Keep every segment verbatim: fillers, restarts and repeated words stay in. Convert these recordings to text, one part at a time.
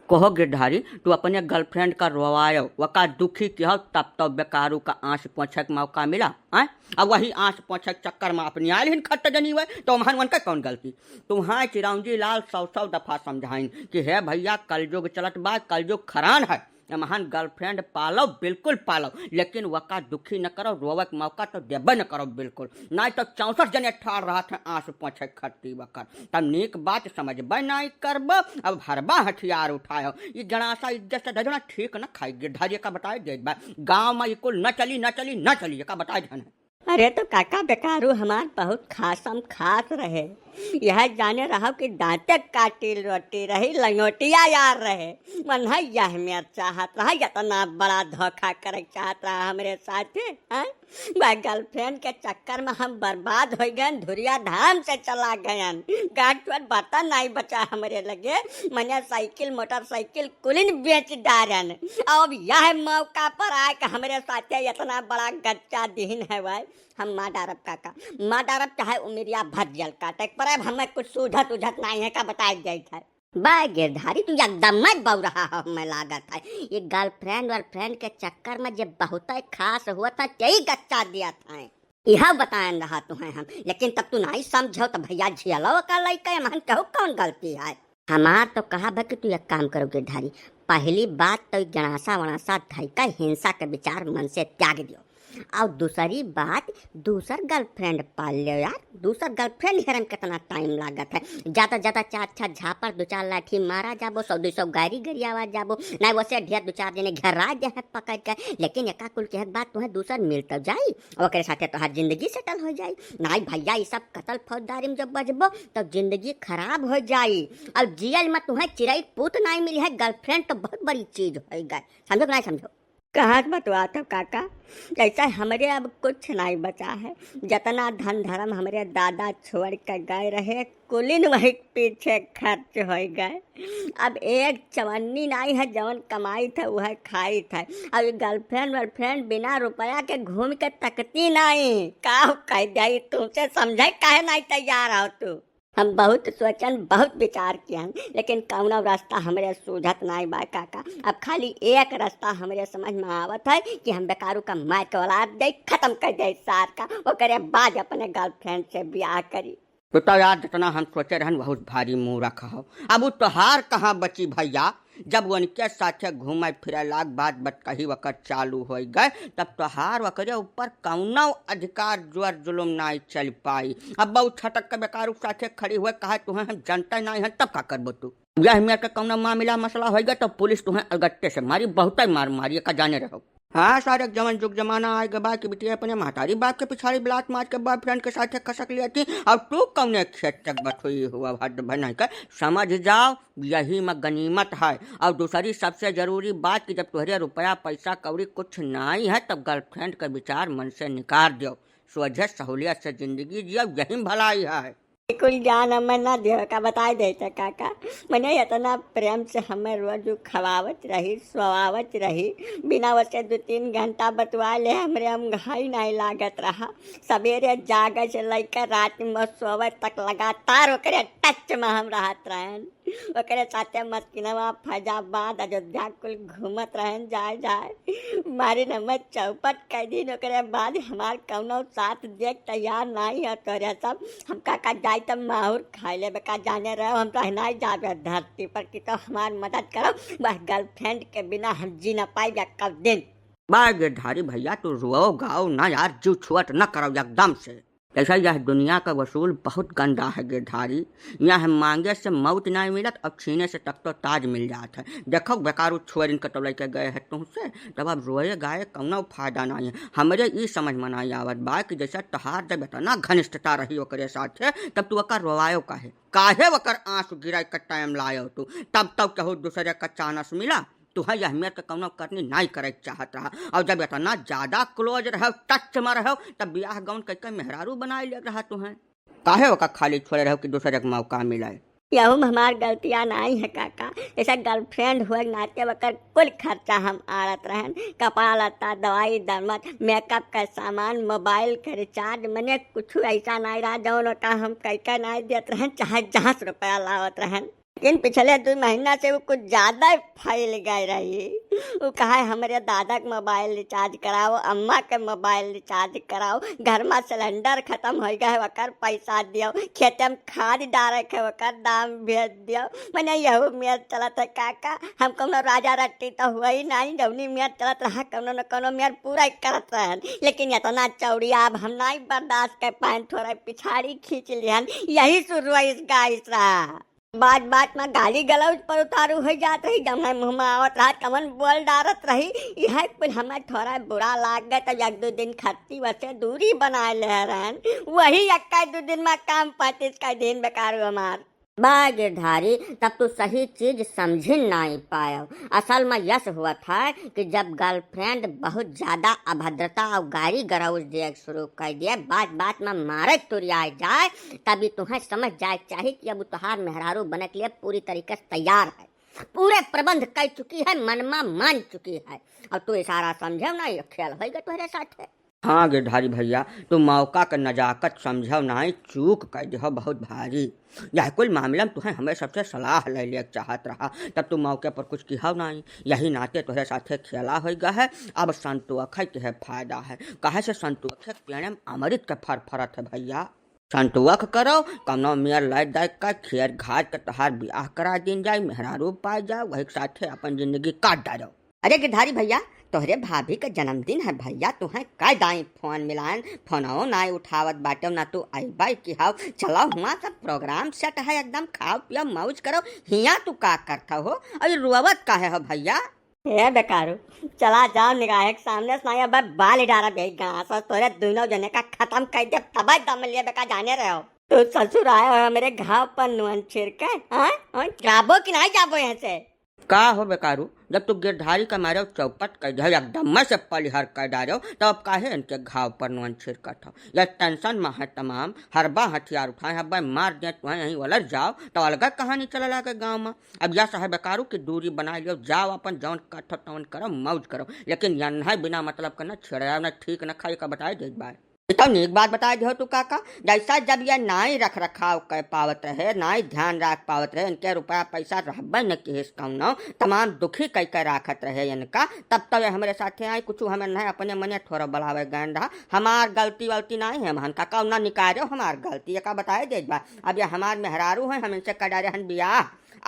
कहो गिरधारी, तू अपने girlfriend का रोवायो, वका दुखी किहो, तब तो बेकारू का आँस पोंछे के मौका मिला, हैं? अब वही आँस पोंछे के चक्कर में अपनी आयल हिन खट जनी हुए, तो हमहन वनका कौन गलती? तुम्हारे चिरौंजी लाल सौ सौ दफा समझाइन कि हे भैया, कलयुग चलत बा, कलयुग खरान है, हमहन girlfriend पालो, बिल्कुल पालो, लेकिन वका दुखी न करो, रोवे के मौका तो देबे न करो बिल्कुल, नाहीं तो चौसठ जने ठाड़ रहत हैं आँस पोंछे खट्टी बकर। तब नीक बात समझबे नाहीं करबो, अब हरबा हथियार उठायो। ई जनासा इज्जत से धजना ठीक न खाई, गिरधारी का बताए देत बा। गाँव में ई कुल न चली, न चली, न चली, एका बताए देन है। अरे तो काका बेकारू हमार बहुत खासम खास रहे, यह जाने रहो कि दांते काटी रोटी रही, लंगोटिया यार रहे। मन है यह मेर चाहत रहा, इतना बड़ा धोखा करे चाहत रहा हमरे साथे, हैं? वह girlfriend के चक्कर में हम बर्बाद हो गए, धुरिया धाम से चला गए। गांठ छोड़ बर्तन नहीं बचा हमरे लगे, मने साइकिल, मोटरसाइकिल कुलिन बेच डारन। अब यह मौका पर आए कि हमरे साथे इतना बड़ा गच्चा दीन है भाई, हम मार डारब काका, मार डारब, चाहे उमिरिया भर जेल काटे के पड़े। अब हमें कुछ सूझत उझत नहीं है का बताए जाइत है। बा गिरधारी, तू एकदम मत बौर रहा हो, हमें लागत है ये girlfriend वर्लफ्रेंड के चक्कर में जे बहुत खास हुआ था, तेई गच्चा दिया था। यह बताएन रहा तुम्हें हम, लेकिन तब तू नहीं समझो तो भैया झेलो का लइका, हमहन केहू कौन गलती है? हमार तो कहा बा कि तू एक काम करो गिरधारी, पहली बात तो ई गणासा वणासा धइका हिंसा के विचार मन से त्याग दियो। और दूसरी बात, दूसर girlfriend पाल लियो यार, दूसर girlfriend हेरे में कितना time लागत है। ज्यादा ज्यादा चार छह झापड़, दो चार लाठी मारा जाबो, सौ दो सौ गारी गरियावा जाबो, नहीं वैसे ढेर दो चार जने घेरा दे हैं पकड़ के। लेकिन एका कुल के एक बात, तुम्हें दूसर मिल तो जाई, ओकरे साथे तोहार जिंदगी settle हो जाई। नहीं भैया, ई सब कतल फौजदारी में जब बजबो तब जिंदगी खराब हो जाई। अब जियल में तुम्हें चिरई पूत नहीं मिली है, girlfriend तो बहुत बड़ी चीज हो गए, समझो कि नहीं समझो? कहाँ के बतवा तो काका, जैसे हमरे अब कुछ नहीं बचा है, जितना धन धर्म हमरे दादा छोड़ के गए रहे, कुलिन वही पीछे खर्च हो गए। अब एक चवन्नी नहीं है, जवन कमाई था वह खाई था। अब girlfriend वर्लफ्रेंड बिना रुपया के घूम के तकती नहीं, का कह जाई तुमसे, समझे काहे नहीं तैयार हो तू? हम बहुत सोचन, बहुत विचार कियन, लेकिन कौनो रास्ता हमरे सूझत नाई बा काका। अब खाली एक रास्ता हमरे समझ में आवत है कि हम बेकारू का मार के औलाद दे, खत्म कर दे सार का, ओकरे बाद अपने girlfriend से ब्याह करी। तू तो यार जितना हम सोचे रहन बहुत भारी मूर्ख हो। अब उ तोहार कहाँ बची भैया, जब उनके साथे घूमे फिरे लाग बात बतकही वकर चालू हो गए, तब तोहार वकरे ऊपर कौनो अधिकार जोर जुलुम नाई चल पाई। अब बहुत छटक के बेकारू साथे खड़ी हुए कहा तुम्हें हम जनते नाई हन, तब का करबो तू? यह मेर के कौनो मामला मसला होइगा तो पुलिस तुम्हें अलगट्टे से मारी, बहुते मार मारी, एका जाने रहो। हाँ सारे, जवन जुग जमाना आए गए बा कि बिटिया अपने महतारी बाप के पिछाड़ी ब्लात मार के boyfriend के साथे खसक लिया थी, और तू कौने खेत तक बथुई हुआ हद भनई का, समझ जाओ यही में गनीमत है। और दूसरी सबसे जरूरी बात कि जब तुहरे रुपया पैसा कौड़ी कुछ नाई है तब girlfriend का विचार मन से निकाल दियो, सोझे सहूलियत से जिंदगी जियो, यही में भलाई है। कुल ज्ञान हमें ना दियो का बताई देते काका। मने इतना प्रेम से हमें रोज उ खवावत रही, सोवावत रही। बिना वसे दो तीन घंटा बतवा ले हमरे हम घाई नहीं लागत रहा। सवेरे जागे से लेकर रात में सोवे तक लगातार ओकरे touch में हम रहत रहन। ओकरे साथे मस्किनवा, फैजाबाद, अयोध्या कुल घूमत रहन जाए जाए। मारिन हमें चौपट कर दिन, ओकरे बाद हमार कौनो साथ देख तैयार नाई है तोरे सब। हम काका जाई तब माहुर खाई लेबे का जाने रहो, हम तो नाई जाबे धरती पर कि तो हमार मदद करो, बस girlfriend के बिना हम जी ना पाई कब दिन। बा गिरधारी भैया, तू रोओ गाओ ना यार, जीव छुअट न करो एकदम से। जैसा यह दुनिया का वसूल बहुत गंदा है गिरधारी, यह मांगे से मौत नाई मिलत, अब छीने से तख्तो ताज मिल जात है। देखो बेकारू छोरिन के तो लेके गए है तुमसे, तब अब रोए गाए कौनो फायदा नाई है। हमरे ई समझ में नाई आवत बा कि जैसा तोहार जब इतना घनिष्ठता रही ओकरे साथे, तब तू ओकर रोवायो काहे, काहे ओकर आंसू गिराए के time लायो तू, तब तो केहू दूसरे का chance मिला। तुहें अहमियत के कौनो करनी नाई करे के चाहत रहा, और जब इतना ज्यादा close रहो, touch में रहो, तब बियाह गौन कइके मेहरारू बनाए ले रहा तुहें। काहे ओका खाली छोड़े रहो कि दूसरे के मौका मिले? यहू में हमार गलतियाँ नाई है काका, जैसे girlfriend हुए के नाते ओकर कुल खर्चा हम आड़त रहन, कपड़ा लत्ता, दवाई दरमत, makeup का सामान, mobile का recharge, मने कुछ ऐसा नाई रहा जौन ओका हम कइके नाई देत रहन, चाहे जहाँ से रुपया लावत रहन। लेकिन पिछले दो महीना से वो कुछ ज्यादा फैल गए रही। वो कहा है, "हमरे दादा के मोबाइल रिचार्ज कराओ, अम्मा के मोबाइल रिचार्ज कराओ, घर में सिलेंडर खत्म हो गए, ओकर पैसा दियो, खेते में खाद डारे के, ओकर दाम भेज दियो।" मने यहू मेर चलत है काका, हम कौनो राजा रट्टी तो हुआ ही नहीं, जौनी मेर चलत रहा, कौनो न कौनो मेर पूरा करत रहन। लेकिन इतना चौड़िया अब हम नहीं बर्दाश्त कर पाएन, थोड़ा पिछाड़ी खींच लिहन, यही शुरू है इस गाइस रहा। बात बात में गाली गलौज पर उतारू हो जात रही, जब मैं मुँह में आवत रहा तमन बोल डारत रही। यह कुल हमें थोड़ा बुरा लाग गए, तब एक दो दिन खत्ती वसे दूरी बनाए ले रहन। वही इक्कीस दो दिन में काम पैंतीस का दिन बेकार हुआ हमार। बा गिरधारी, तब तू सही चीज समझी नाई पायो। असल में यस हुआ था कि जब गर्लफ्रेंड बहुत ज्यादा अभद्रता और गाली गलौज दिए शुरू कर दिए, बात बात में मारे तुरिया जाए, तभी तुम्हें समझ जाए चाहिए कि अब तोहार मेहरारू बने के लिए पूरी तरीके से तैयार है, पूरे प्रबंध कर चुकी है, मनमा मान चुकी है, और तू इशारा समझे ना, ये खेल होइगा तोहरे साथ है। हाँ गिरधारी भैया, तू मौका के नजाकत समझो नाई, चूक कर दिहो बहुत भारी। यह कुल मामला में तुहें हमें सबसे सलाह ले लिए चाहत रहा, तब तू मौके पर कुछ किहो नाई, यही नाते तोहरे साथे खेला होइगा है। अब संतोखे के है फायदा है, काहे से संतोखे के पेड़े में अमृत के फर फरत है भैया। संतोख करो, कौनो मेर लय दय का खेर घाट के तोहार बियाह करा दीन जाए, मेहरारू पाए जाओ, वही के साथे अपन जिंदगी काट डालो। अरे गिरधारी भैया, तोहरे भाभी का जन्मदिन है भैया, तुहें कह दाई फोन मिलान, फोनवो नाई उठावत बाटे, ना तू अइबा की हाव। चलो हुआ सब प्रोग्राम सेट है एकदम, खाओ पियो मौज करो, हिया तू का करत हो और रोवत काहे हो भैया? ए बेकारू, चला जाओ निगाह के सामने से, नाई अब बाल डारा बेच गाँव से, तोरे दोनों जने का खत्म कर दे, तब दम लिए बेका जाने रहे हो। तू ससुर आए हो मेरे घाव पर नून छिड़के, हाँ? हाँ, जाबो कि नाई जाबो यहाँ से? का हो बेकारू, जब तू गिरधारी के मारे चौपट कर दे, एकदम में से पलिहर कर डारे हो, तब अब काहे इनके घाव पर नून छिड़कत हो? या टेंशन में है तमाम, हरबा हथियार उठाए, हब्बे मार दे, तुहें यहीं उलझ जाओ, तो अलग कहानी चले लागे गाँव में। अब यह सहे बेकारू की दूरी बनाए लियो, जाओ अपन जौन कथो तौन करो, मौज करो, लेकिन यन्हे बिना मतलब के न छेड़े, न ठीक न खाई का बताए देत बाय। ई तो नीक बात बताए दिहो तू काका, जैसा जब ये नाई रख रखाव कर पावत रहे, नाई ध्यान रख पावत रहे, इनके रुपया पैसा रहबे न किहिस कौनो, तमाम दुखी कई के राखत रहे इनका, तब तो ये हमरे साथे आई, कुछ हमें नहीं अपने मने थोड़ा बलावे गए रहा, हमार गलती वलती नहीं है, हमन का कौना निकारो हमार गलती, ये का बताए देत बा। अब ये हमार मेहरारू है, हम इनसे कर डारे हन बियाह।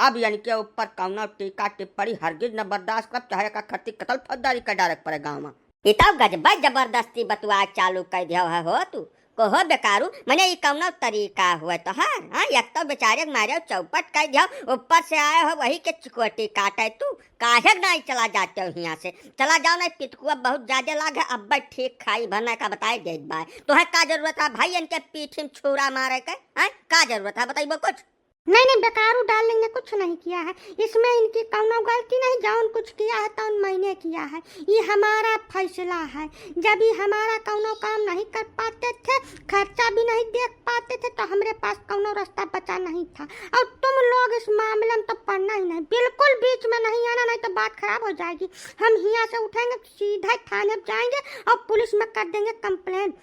अब इनके ऊपर कौनो टीका टिप्पणी हरगिज न बर्दाश्त करब, चाहे का खत्ती कतल फौजदारी कर डारे के पड़े गाँव में। ई तो गजबा जबरदस्ती बतुआ चालू कर दियो है हो तू। कहो बेकारू, मने ई कौनो तरीका हुआ तोहार? हाँ, एक तो बेचारे के मारे चौपट कर दियो, ऊपर से आए हो वही के चिकोटी काटे तू। काहे नाई चला जाते हो हियाँ से? चला जाओ, नाई पितकुआ बहुत ज्यादा लाग है, अब ठीक खाई भरना का बताए देत बाय। तोहे का जरूरत है भाई इनके पीठी में छुरा मारे के? हाँ, का जरूरत है, बताइबो कुछ? नहीं, नहीं, बेकारू डार्लिंग ने कुछ नहीं किया है, इसमें इनकी कौनो गलती नहीं, जौन कुछ किया है तौन मैंने किया है, ये हमारा फैसला है। जब ये हमारा कौनो काम नहीं कर पाते थे, खर्चा भी नहीं देख पाते थे, तो हमरे पास कौनो रास्ता बचा नहीं था। और तुम लोग इस मामले में तो पड़ना ही नहीं, बिल्कुल बीच में नहीं आना, नहीं तो बात खराब हो जाएगी। हम हियाँ से उठेंगे, सीधे थाने जाएंगे और पुलिस में कर देंगे कंप्लेन।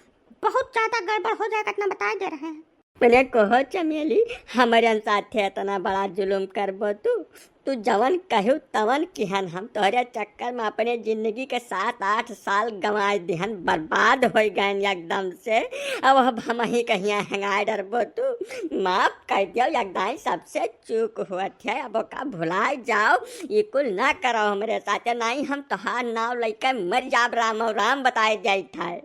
बहुत ज्यादा गड़बड़ हो जाएगा, इतना बताए दे रहे हैं। मने कहो चमेली, हमरे साथे इतना बड़ा जुलुम करबो तू? तू जवन कहू तवन किहन, हम तोहरे चक्कर में अपने जिंदगी के सात आठ साल गंवाए दिहन, बर्बाद हो गए एकदम से। अब, अब हम ही कहिया हेंगाए डरबो तू? माफ कर दियो, एकदम सबसे चूक हुआ थे, अब ओका भुलाए जाओ, ये कुल ना करो हमरे साथे, नहीं हम तोहार नाव लेके मर जाब, राम और राम बताए जाइत है।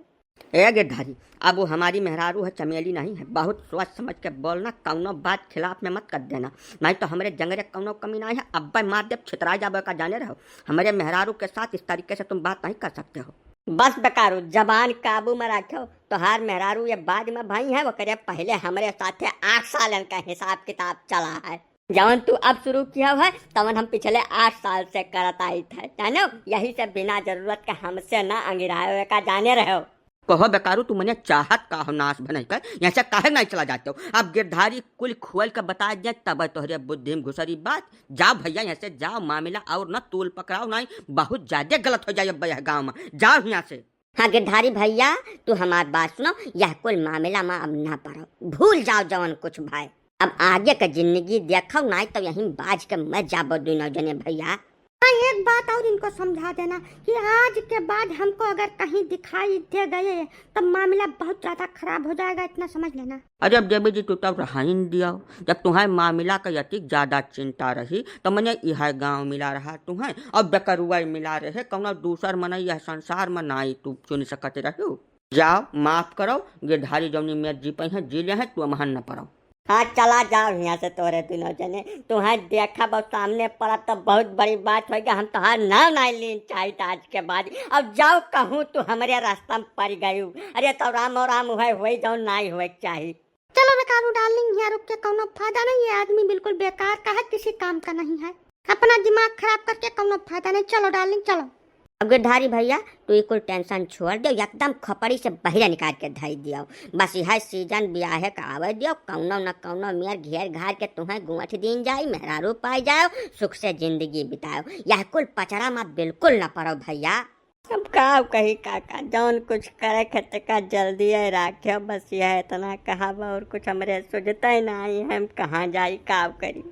ए गिरधारी, अब वो हमारी मेहरारू है, चमेली नहीं है, बहुत सोच समझ के बोलना, कौनो बात खिलाफ में मत कर देना, नहीं तो हमरे जंगरे कौनो कमी नहीं है, अब्बे मार देब, छितरा जाबे का जाने रहो। हमरे मेहरारू के साथ इस तरीके से तुम बात नहीं कर सकते हो। बस बेकारू, जबान काबू में रखो, तोहार मेहरारू ये बाद में भई है, ओकरे पहले हमरे साथे आठ सालन का हिसाब किताब चला है। जवन तू अब शुरू किया है, तवन हम पिछले आठ साल से करत आइत है, जानो? यही से बिना जरूरत के हमसे ना अंगिरायो का जाने रहो। कहो बेकारू, तू मने चाहत का हो नाश भनई का? यहाँ से काहे नहीं चला जाते हो? अब गिरधारी कुल खोल के बता दिया, तब तोहरे बुद्धि में घुसरी बात। जाओ भैया, यहाँ से जाओ, मामला और न तूल पकड़ाओ, नहीं बहुत ज्यादा गलत हो जाए अब यह गाँव में। जाओ यहाँ से। हाँ गिरधारी भैया, तू हमार बात सुनो, यह कुल मामला में अब ना पड़ो, भूल जाओ जवन कुछ भाई। अब आगे के जिंदगी देखो, नाहीं तो यहीं बाझ के मर जाबो दुनों जने भइया। हाँ, एक बात और इनको समझा देना कि आज के बाद हमको अगर कहीं दिखाई दे गए तो मामला बहुत ज्यादा खराब हो जाएगा, इतना समझ लेना। अरे अब देवी जी, तू तब रहाइन दियो, जब तुम्हें मामला का यतिक ज्यादा चिंता रही तो मने इहै गाँव मिला रहा तुम्हें, और बेकरुआ मिला रहे, कौनो दूसर मनई यह संसार में नाई तू चुन सकत रहो। जाओ, माफ करो, गिरधारी जौनी मेर जी पई हैं, जी ले हैं, तू अमहन न पड़ो। हाँ, चला जाओ हियाँ से तोरे दुनों जने। तुहें देखब और सामने पड़ब तो बहुत बड़ी बात होइगा। हम तोहार नाव नाहीं लीन चाहित आज के बाद। अब जाओ, कहूँ तू हमरे रास्ता में पड़ गयू। अरे तो राम और राम हुए, हुए जौन नाहीं हुए के चाही। चलो रे कालू डार्लिंग, हियाँ रुक के कौनो फायदा नहीं है। आदमी बिल्कुल बेकार का है, किसी काम का नहीं है। अपना दिमाग खराब करके कौनो फायदा नहीं। चलो डार्लिंग, चलो। अब गिरधारी भइया, तू ई कुल टेंशन छोड़ दे, एकदम खोपड़ी से बहिरे निकाल के धई दियो। बस यह सीजन बियाहे का आवे दियो, कौनो न कौनो मेर घेर घार के तुहें गुंठ दीन जाई, मेहरारू पाई जाओ, सुख से जिंदगी बिताओ। यह कुल पचरा में बिल्कुल न पड़ो भइया। अब का कही काका, जौन कुछ करे के तेका जल्दी है राखे, बस यह इतना कहब और कुछ हमरे सुझते नहीं है, हम कहाँ जाई, का करी।